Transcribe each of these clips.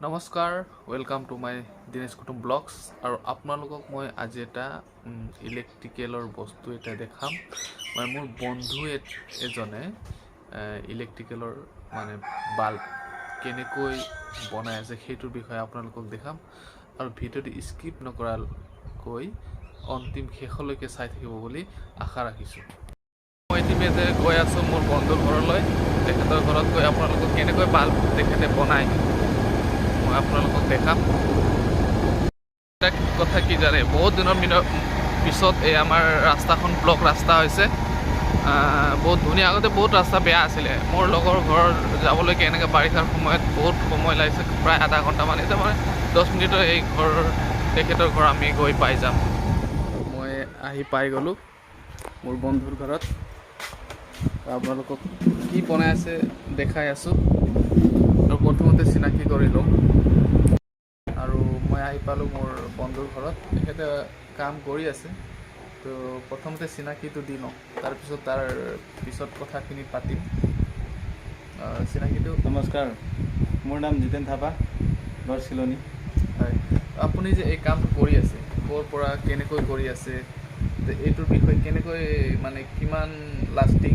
নমস্কাৰ, welcome to my Dinesh Kutum blogs. আৰু আপোনালোকক মই আজি এটা ইলেক্ট্ৰিকেলৰ বস্তু এটা দেখাম। মানে মোৰ বন্ধু এজনে ইলেক্ট্ৰিকেলৰ মানে বাল্ব কেনেকৈ বনাই আছে, সেইটোৰ বিষয়ে আপোনালোকক দেখাম। আৰু ভিডিঅ'টো স্কিপ নকৰাকৈ অন্তিম শেষলৈকে চাই থাকিব বুলি আশা ৰাখিছোঁ। মই ইতিমধ্যে গৈ আছোঁ মোৰ বন্ধুৰ ঘৰলৈ। তেখেতৰ ঘৰত গৈ আপোনালোকক কেনেকৈ বাল্ব তেখেতে বনায়, মই আপোনালোকক দেখাম। এটা কথা কি জানে, বহুত দিনৰ পিছত এই আমাৰ ৰাস্তাখন ব্লক ৰাস্তা হৈছে। বহুত ধুনীয়া। আগতে বহুত ৰাস্তা বেয়া আছিলে। মোৰ লগৰ ঘৰ যাবলৈকে এনেকৈ বাৰিষাৰ সময়ত বহুত সময় লাগিছে, প্ৰায় আধা ঘণ্টামান। এতিয়া মানে 10 মিনিটৰ এই ঘৰ, তেখেতৰ ঘৰ আমি গৈ পাই যাম। মই আহি পাই গ'লোঁ মোৰ বন্ধুৰ ঘৰত। আপোনালোকক কি বনাই আছে দেখাই আছোঁ। আৰু প্ৰথমতে চিনাকি কৰি লওঁ। আৰু মই আহি পালোঁ মোৰ বন্ধুৰ ঘৰত। তেখেতে কাম কৰি আছে। তো প্ৰথমতে চিনাকিটো দি লওঁ, তাৰপিছত তাৰ পিছত কথাখিনি পাতিম। চিনাকিটো। নমস্কাৰ, মোৰ নাম জিতেন থাপা, ঘৰ চিলনী। হয়, আপুনি যে এই কামটো কৰি আছে, ক'ৰ পৰা কেনেকৈ কৰি আছে, তে এইটোৰ বিষয়ে কেনেকৈ, মানে কিমান লাষ্টিং,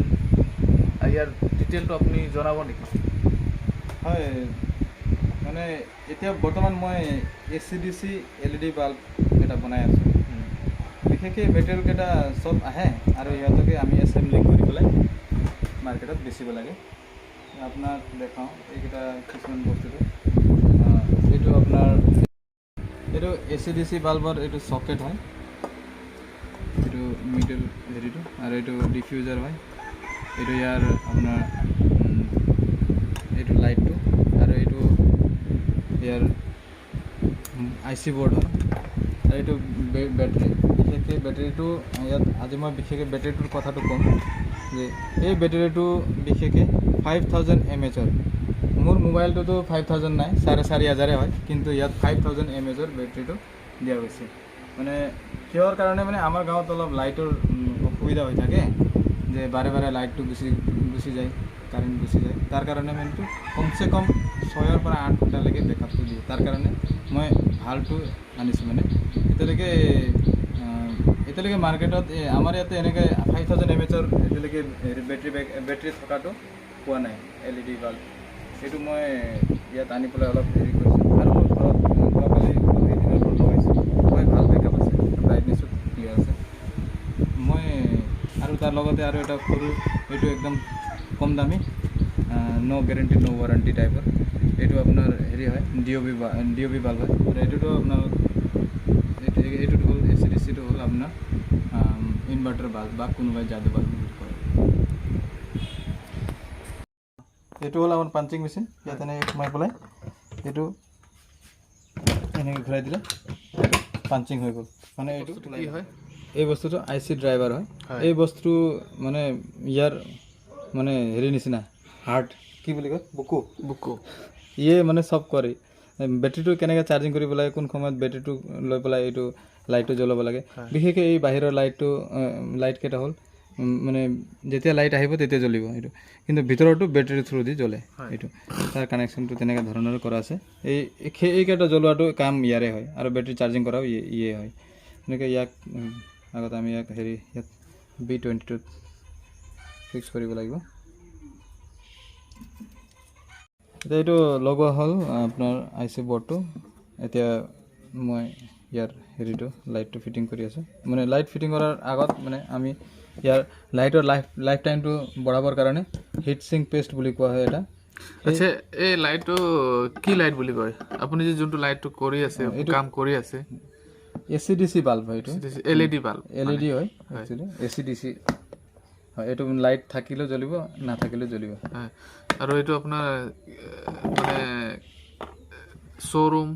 ইয়াৰ ডিটেইলটো আপুনি জনাব নেকি? হয়, মানে এতিয়া বৰ্তমান মই A C D C L E D bulb এটা বনাই আছোঁ। বিশেষকৈ মেটেৰিয়েলকেইটা চব আহে আৰু সিহঁতকে আমি এছেম্বলিং কৰি পেলাই মাৰ্কেটত বেচিব লাগে। আপোনাক দেখাওঁ এইকেইটা কিছুমান বস্তুটো। এইটো আপোনাৰ এইটো এ চি ডি চি বাল্বৰ এইটো চকেট হয়, এইটো মিডল হেৰিটো, আৰু এইটো ডিফিউজাৰ হয়। এইটো ইয়াৰ আপোনাৰ এইটো লাইটটো আৰু এইটো ইয়াৰ I C board হয় আৰু এইটো বেটাৰী। বিশেষকৈ বেটাৰীটো ইয়াত আজি মই বিশেষকৈ বেটাৰীটোৰ কথাটো ক'ম যে এই বেটাৰীটো বিশেষকৈ 5000 এম এইচৰ। মোৰ মোবাইলটোতো 5000 নাই, 4500ৰে হয়, কিন্তু ইয়াত 5000 এম এইচৰ বেটাৰীটো দিয়া গৈছে। মানে কিহৰ কাৰণে, মানে আমাৰ গাঁৱত অলপ লাইটৰ অসুবিধা হৈ থাকে যে বাৰে বাৰে লাইটটো গুচি গুচি যায়, কাৰেণ্ট গুচি যায়। তাৰ কাৰণে মানে এইটো কমচে কম 6ৰ পৰা 8 ঘণ্টালৈকে বেকআপটো দিয়ে। তাৰ কাৰণে মই ভালটো আনিছোঁ। মানে এতিয়ালৈকে মাৰ্কেটত আমাৰ ইয়াতে এনেকৈ 5000 এম এইচৰ এতিয়ালৈকে বেটাৰী বেটাৰী থকাটো পোৱা নাই এল ই ডি বাল্ব। এইটো মই ইয়াত আনি পেলাই অলপ হেৰি কৰিছোঁ আৰু মই ঘৰত যোৱাকালি পৰহি দিনৰ পৰা লগাইছোঁ। হয়, ভাল বেকআপ আছে, ব্ৰাইটনেছো ক্লিয়াৰ আছে। মই আৰু তাৰ লগতে আৰু এটা সৰু, এইটো একদম কম দামী, ন' গেৰেণ্টি ন' ৱাৰেণ্টি টাইপৰ। এইটো আপোনাৰ হেৰি হয়, ডি অ' বি বাল্ব হয়। আৰু এইটোতো আপোনাৰ এইটোতো হ'ল এ চি ডি চিটো হ'ল আপোনাৰ ইনভাৰ্টাৰ বাল্ব বা কোনোবাই যাদু বাল্ব বুলি কয়। এইটো হ'ল আমাৰ পাঞ্চিং মেচিন। ইয়াত এনেকৈ সোমাই পেলাই এইটো এনেকৈ ঘূৰাই দিলে পাঞ্চিং হৈ গ'ল। মানে এইটো বস্তুটো কি হয়? এই বস্তুটো I C driver হয়। এই বস্তুটো মানে ইয়াৰ মানে হেৰি নিচিনা, হাৰ্ট কি বুলি কয়, বুকু। বুকু। ইয়ে মানে চব কৰে। বেটেৰীটো কেনেকৈ চাৰ্জিং কৰিব লাগে, কোন সময়ত বেটেৰীটো লৈ পেলাই এইটো লাইটটো জ্বলাব লাগে। বিশেষকৈ এই বাহিৰৰ লাইটটো, লাইটকেইটা হ'ল মানে যেতিয়া লাইট আহিব তেতিয়া জ্বলিব এইটো, কিন্তু ভিতৰতো বেটেৰী থ্ৰু দি জ্বলে। এইটো তাৰ কানেকশ্যনটো তেনেকুৱা ধৰণৰ কৰা আছে। এই এইকেইটা জ্বলোৱাটো কাম ইয়াৰে হয় আৰু বেটেৰী চাৰ্জিং কৰাও ইয়ে হয়। এনেকৈ ইয়াক আগত আমি ইয়াক হেৰি ইয়াত বি 22ত ফিক্স কৰিব লাগিব। এতিয়া এইটো লগোৱা হ'ল আপোনাৰ I C বৰ্ডটো। এতিয়া মই ইয়াৰ হেৰিটো লাইটটো ফিটিং কৰি আছোঁ। মানে লাইট ফিটিং কৰাৰ আগত মানে আমি ইয়াৰ লাইটৰ লাইফ টাইমটো বঢ়াবৰ কাৰণে হিট চিংক পেষ্ট বুলি কোৱা হয় এটা। আচ্ছা, এই লাইটটো কি লাইট বুলি কয়, আপুনি যে যোনটো লাইটটো কৰি আছে, কাম কৰি আছে? এ চি ডি চি বাল্ব হয় এইটো। L E D bulb. L E D হয়, একচুৱেলি এ চি ডি চি হয়। এইটো লাইট থাকিলেও জ্বলিব, নাথাকিলেও জ্বলিব। হয়, আৰু এইটো আপোনাৰ মানে শ্ব'ৰুম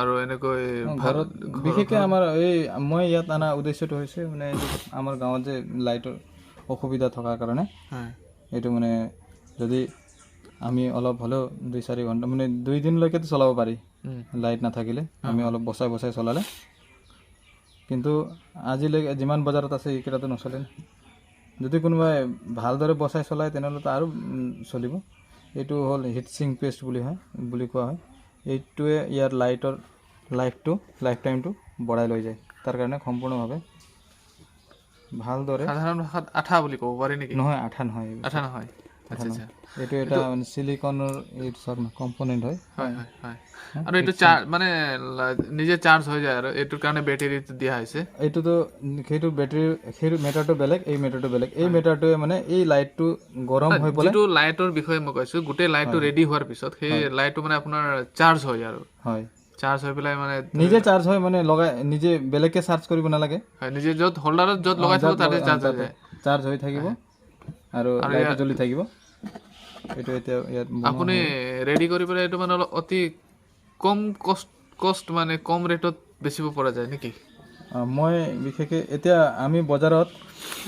আৰু এনেকৈ ঘৰত বিশেষকৈ আমাৰ এই মই ইয়াত অনা উদ্দেশ্যটো হৈছে মানে এইটো আমাৰ গাঁৱত যে লাইটৰ অসুবিধা থকাৰ কাৰণে এইটো মানে যদি আমি অলপ হ'লেও 2-4 ঘণ্টা, মানে 2 দিনলৈকেতো চলাব পাৰি লাইট নাথাকিলে, আমি অলপ বচাই বচাই চলালে। কিন্তু আজিলৈকে যিমান বজাৰত আছে, এইকেইটাতো নচলে ন। যদি কোনোবাই ভালদৰে বচাই চলায়, তেনেহ'লেতো আৰু চলিব। এইটো হ'ল হিট চিংক পেষ্ট বুলি হয় বুলি কোৱা হয়। এইটোৱে ইয়াৰ লাইটৰ লাইফটো, লাইফ টাইমটো বঢ়াই লৈ যায়। তাৰ কাৰণে সম্পূৰ্ণভাৱে ভালদৰে। সাধাৰণ ভাষাত আঠা বুলি ক'ব পাৰি নেকি? নহয়, আঠা নহয়। আঠা নহয়, আচ্ছা। এইটো এটা মানে চিলিকনৰ এইটো কম্পনেণ্ট হয়। হয়, আৰু এইটো চাৰ্জ মানে নিজে চাৰ্জ হৈ যায় আৰু এইটোৰ কাৰণে বেটেৰীটো দিয়া হৈছে। এইটোতো সেইটো বেটেৰী, সেইটো মেটাৰটো বেলেগ, এই মেটাৰটো বেলেগ। এই মেটাৰটোৱে মানে এই লাইটটো গৰম হৈ পেলাই যিটো লাইটৰ বিষয়ে মই কৈছোঁ, গোটেই লাইটটো ৰেডি হোৱাৰ পিছত সেই লাইটটো মানে আপোনাৰ চাৰ্জ হয় আৰু চাৰ্জ হৈ পেলাই মানে নিজে চাৰ্জ হয়, মানে লগাই নিজে, বেলেগকে চাৰ্জ কৰিব নালাগে। হয়, নিজে য'ত হোল্ডাৰত য'ত লগাই থ'ব তাতে চাৰ্জ হৈ যায়। চাৰ্জ হৈ থাকিব আৰু লাইটটো জ্বলি থাকিব। এইটো এতিয়া ইয়াত আপুনি ৰেডি কৰি পেলাই এইটো মানে অলপ অতি কম কষ্ট মানে কম ৰেটত বেচিব পৰা যায় নেকি? মই বিশেষকৈ এতিয়া আমি বজাৰত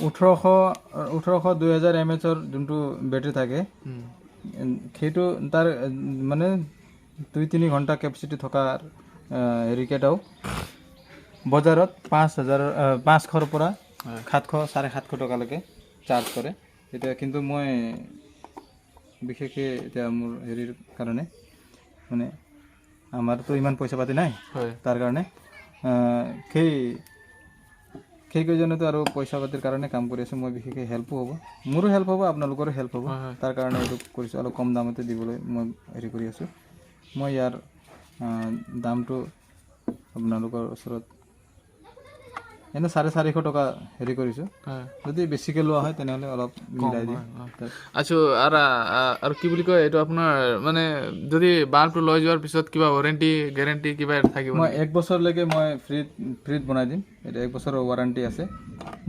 1800, 2000 এম এইচৰ যোনটো বেটেৰী থাকে, সেইটো তাৰ মানে 2-3 ঘণ্টা কেপাচিটি থকাৰ হেৰিকেইটাও বজাৰত 5000, 500ৰ পৰা 700, 750 টকালৈকে চাৰ্জ কৰে এতিয়া। কিন্তু মই বিশেষকৈ এতিয়া মোৰ হেৰিৰ কাৰণে, মানে আমাৰতো ইমান পইচা পাতি নাই, তাৰ কাৰণে সেইকেইজনেতো আৰু পইচা পাতিৰ কাৰণে কাম কৰি আছোঁ। মই বিশেষকৈ হেল্পো হ'ব, মোৰো হেল্প হ'ব, আপোনালোকৰো হেল্প হ'ব, তাৰ কাৰণে এইটো কৰিছোঁ। অলপ কম দামতে দিবলৈ মই হেৰি কৰি আছোঁ। মই ইয়াৰ দামটো আপোনালোকৰ ওচৰত এনে 450 টকা হেৰি কৰিছোঁ। যদি বেছিকৈ লোৱা হয় তেনেহ'লে অলপ মিলাই দিম। আচ্ছা, আৰু কি বুলি কয় এইটো আপোনাৰ মানে যদি বাল্বটো লৈ যোৱাৰ পিছত কিবা ৱাৰেণ্টি গেৰেণ্টি কিবা থাকিব? মই এক বছৰলৈকে মই ফ্ৰীত বনাই দিম। এইটো এক বছৰৰ ৱাৰেণ্টি আছে।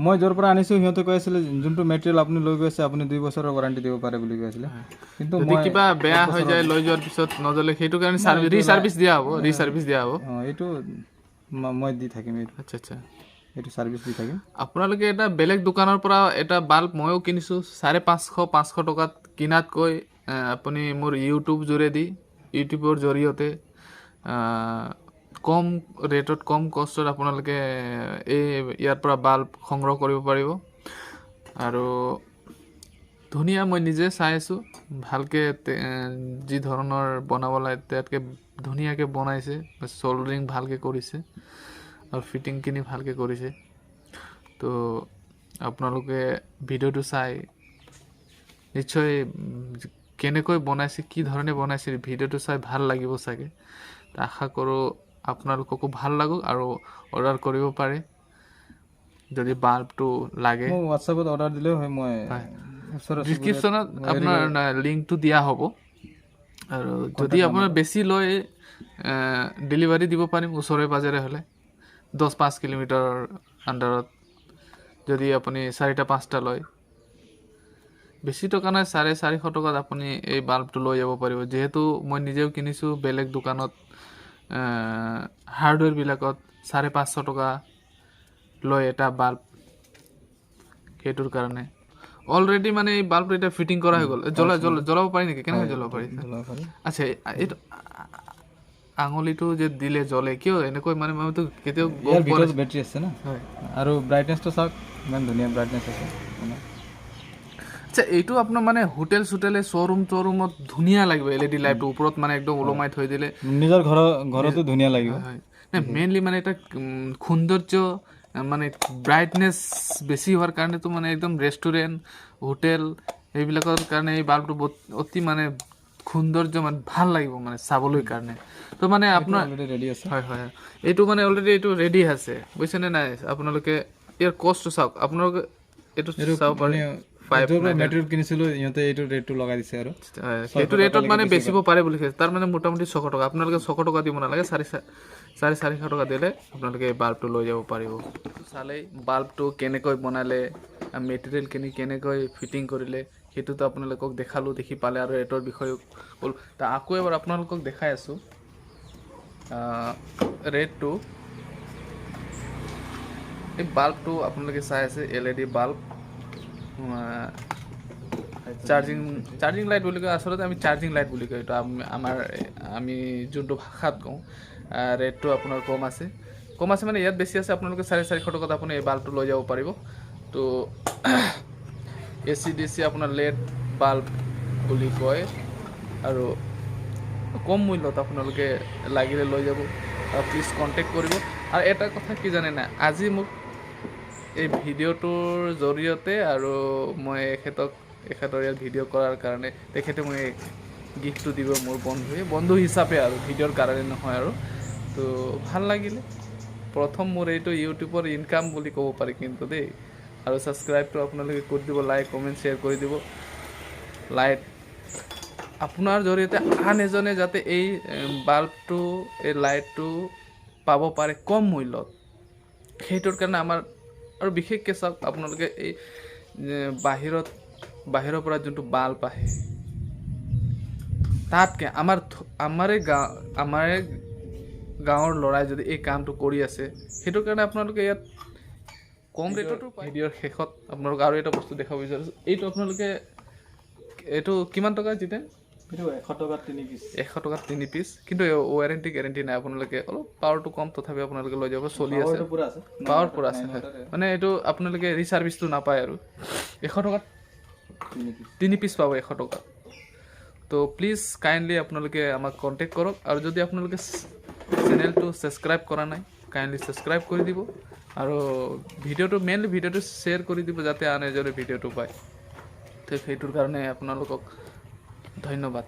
মই য'ৰ পৰা আনিছোঁ সিহঁতে কৈ আছিলে যোনটো মেটেৰিয়েল আপুনি লৈ গৈছে আপুনি 2 বছৰৰ ৱাৰেণ্টি দিব পাৰে বুলি কৈ আছিলে। কিন্তু যদি কিবা বেয়া হৈ যায় লৈ যোৱাৰ পিছত নজ্বলে, সেইটো কাৰণে ৰিচাৰ্ভিচ দিয়া হ'ব, ৰিচাৰ্ভিচ দিয়া হ'ব। অঁ, এইটো মই দি থাকিম এইটো। আচ্ছা। এইটো ছাৰ্ভিচ দি থাকিম। আপোনালোকে এটা বেলেগ দোকানৰ পৰা এটা বাল্ব ময়ো কিনিছোঁ 550, 500 টকাত কিনাতকৈ আপুনি মোৰ ইউটিউব যোগেদি, ইউটিউবৰ জৰিয়তে কম ৰেটত, কম কষ্টত আপোনালোকে এই ইয়াৰ পৰা বাল্ব সংগ্ৰহ কৰিব পাৰিব। আৰু ধুনীয়া, মই নিজে চাই আছোঁ, ভালকৈ যি ধৰণৰ বনাব লাগে তাতকৈ ধুনীয়াকৈ বনাইছে, চল্ডাৰিং ভালকৈ কৰিছে আৰু ফিটিংখিনি ভালকৈ কৰিছে। তো আপোনালোকে ভিডিঅ'টো চাই নিশ্চয় কেনেকৈ বনাইছে, কি ধৰণে বনাইছে ভিডিঅ'টো চাই ভাল লাগিব চাগে। আশা কৰোঁ আপোনালোককো ভাল লাগক আৰু অৰ্ডাৰ কৰিব পাৰে যদি বাল্বটো লাগে। মোক হোৱাটছএপত অৰ্ডাৰ দিলেও হয়, মই ডিছক্ৰিপশ্যনত আপোনাৰ লিংকটো দিয়া হ'ব। আৰু যদি আপোনাৰ বেছি লয় ডেলিভাৰী দিব পাৰিম ওচৰে পাজৰে হ'লে, 10-5 কিলোমিটাৰৰ আণ্ডাৰত। যদি আপুনি 4টা-5টা লয়, বেছি টকা নাই, 450 টকাত আপুনি এই বাল্বটো লৈ যাব পাৰিব। যিহেতু মই নিজেও কিনিছোঁ বেলেগ দোকানত, হাৰ্ডৱেৰবিলাকত 550 টকা লয় এটা বাল্ব। সেইটোৰ কাৰণে অলৰেডি মানে এই বাল্বটো এতিয়া ফিটিং কৰা হৈ গ'ল। জ্বলাব পাৰি নেকি? কেনেকৈ জ্বলাব পাৰি? আচ্ছা, এইটো আঙুলিটো যে দিলে জ্বলে কিয় এনেকৈ? মানে মইতো কেতিয়াও গম পোৱা নাই। বেটাৰী আছে না, আৰু ব্ৰাইটনেছটো চাওক, ইমান ধুনীয়া ব্ৰাইটনেছ আছে। আচ্ছা, এইটো আপোনাৰ মানে হোটেল চোটেলে শ্ব'ৰুম শ্ব'ৰুমত ধুনীয়া লাগিব এল ই ডি লাইটটো ওপৰত মানে একদম ওলমাই থৈ দিলে। নিজৰ ঘৰতো ধুনীয়া লাগিব। হয়, মেইনলি মানে এটা সৌন্দৰ্য মানে ব্ৰাইটনেছ বেছি হোৱাৰ কাৰণেতো মানে একদম ৰেষ্টুৰেণ্ট হোটেল এইবিলাকৰ কাৰণে এই বাল্বটো বহুত অতি মানে সৌন্দৰ্য মানে ভাল লাগিব মানে চাবলৈ কাৰণে। তো মানে আপোনাৰ ৰেডি আছে। হয়, এইটো মানে অলৰেডি এইটো ৰেডি আছে, বুজিছেনে নাই? আপোনালোকে ইয়াৰ কষ্টটো চাওক, আপোনালোকে এইটো চাব পাৰে। মেটেৰিয়েল কিনিছিলোঁ, ইহঁতে এইটো ৰেটটো লগাই দিছে আৰু সেইটো ৰেটত মানে বেচিব পাৰে বুলি কৈছে। তাৰ মানে মোটামুটি 600 টকা। আপোনালোকে 600 টকা দিব নালাগে, 450 টকা দিলে আপোনালোকে এই বাল্বটো লৈ যাব পাৰিব। চালেই বাল্বটো কেনেকৈ বনালে, মেটেৰিয়েলখিনি কেনেকৈ ফিটিং কৰিলে সেইটোতো আপোনালোকক দেখালোঁ, দেখি পালে আৰু ৰেটৰ বিষয়েও ক'লোঁ। তা আকৌ এবাৰ আপোনালোকক দেখাই আছোঁ ৰেটটো। এই বাল্বটো আপোনালোকে চাই আছে, L E D bulb, charging light বুলি কয়। আচলতে আমি চাৰ্জিং লাইট বুলি কওঁ এইটো, আমি যোনটো ভাষাত কওঁ। ৰেটটো আপোনাৰ কম আছে, কম আছে মানে ইয়াত বেছি আছে। আপোনালোকে 450 টকাত আপুনি এই বাল্বটো লৈ যাব পাৰিব। তো এ চি ডি চি আপোনাৰ লেড বাল্ব বুলি কয় আৰু কম মূল্যত আপোনালোকে লাগিলে লৈ যাব আৰু প্লিজ কণ্টেক্ট কৰিব। আৰু এটা কথা কি জানে নাই, আজি মোক এই ভিডিঅ'টোৰ জৰিয়তে আৰু মই এখেতৰ ইয়াত ভিডিঅ' কৰাৰ কাৰণে তেখেতে মোক এই গিফ্টটো দিব, মোৰ বন্ধুৱে, বন্ধু হিচাপে আৰু ভিডিঅ'ৰ কাৰণে নহয় আৰু। তো ভাল লাগিলে। প্ৰথম মোৰ এইটো ইউটিউবৰ ইনকাম বুলি ক'ব পাৰি কিন্তু দেই। আৰু ছাবস্ক্ৰাইবটো আপোনালোকে কৰি দিব, লাইক, কমেণ্ট, শ্বেয়াৰ কৰি দিব। লাইট আপোনাৰ জৰিয়তে আন এজনে যাতে এই বাল্বটো, এই লাইটটো পাব পাৰে কম মূল্যত, সেইটোৰ কাৰণে আমাৰ। আৰু বিশেষকৈ চাওক আপোনালোকে, এই বাহিৰৰ পৰা যোনটো বাল্ব আহে, তাতকৈ আমাৰে গাঁৱৰ ল'ৰাই যদি এই কামটো কৰি আছে, সেইটো কাৰণে আপোনালোকে ইয়াত কম ৰেটতো। ভিডিঅ'ৰ শেষত আপোনালোক আৰু এটা বস্তু দেখাব বিচাৰিছোঁ। এইটো আপোনালোকে, এইটো কিমান টকা জিতেন? এইটো 100 টকাত 3 পিচ। 100 টকাত 3 পিচ। কিন্তু ৱাৰেণ্টি গেৰেণ্টি নাই। আপোনালোকে অলপ পাৱাৰটো কম, তথাপি আপোনালোকে লৈ যাব, চলি আছে। পাৱাৰটো পুৰা আছে। পাৱাৰ পুৰা আছে, হয়। মানে এইটো আপোনালোকে ৰিচাৰ্ভিচটো নাপায় আৰু 100 টকাত 3 পিচ। 3 পিচ পাব 100 টকাত। তো প্লিজ কাইণ্ডলি আপোনালোকে আমাক কণ্টেক্ট কৰক আৰু যদি আপোনালোকে চেনেলটো ছাবস্ক্ৰাইব কৰা নাই, কাইণ্ডলি ছাবস্ক্ৰাইব কৰি দিব আৰু ভিডিঅ'টো, মেইনলি ভিডিঅ'টো শ্বেয়াৰ কৰি দিব, যাতে আন এজনে ভিডিঅ'টো পায়। তো সেইটোৰ কাৰণে আপোনালোকক ধন্যবাদ।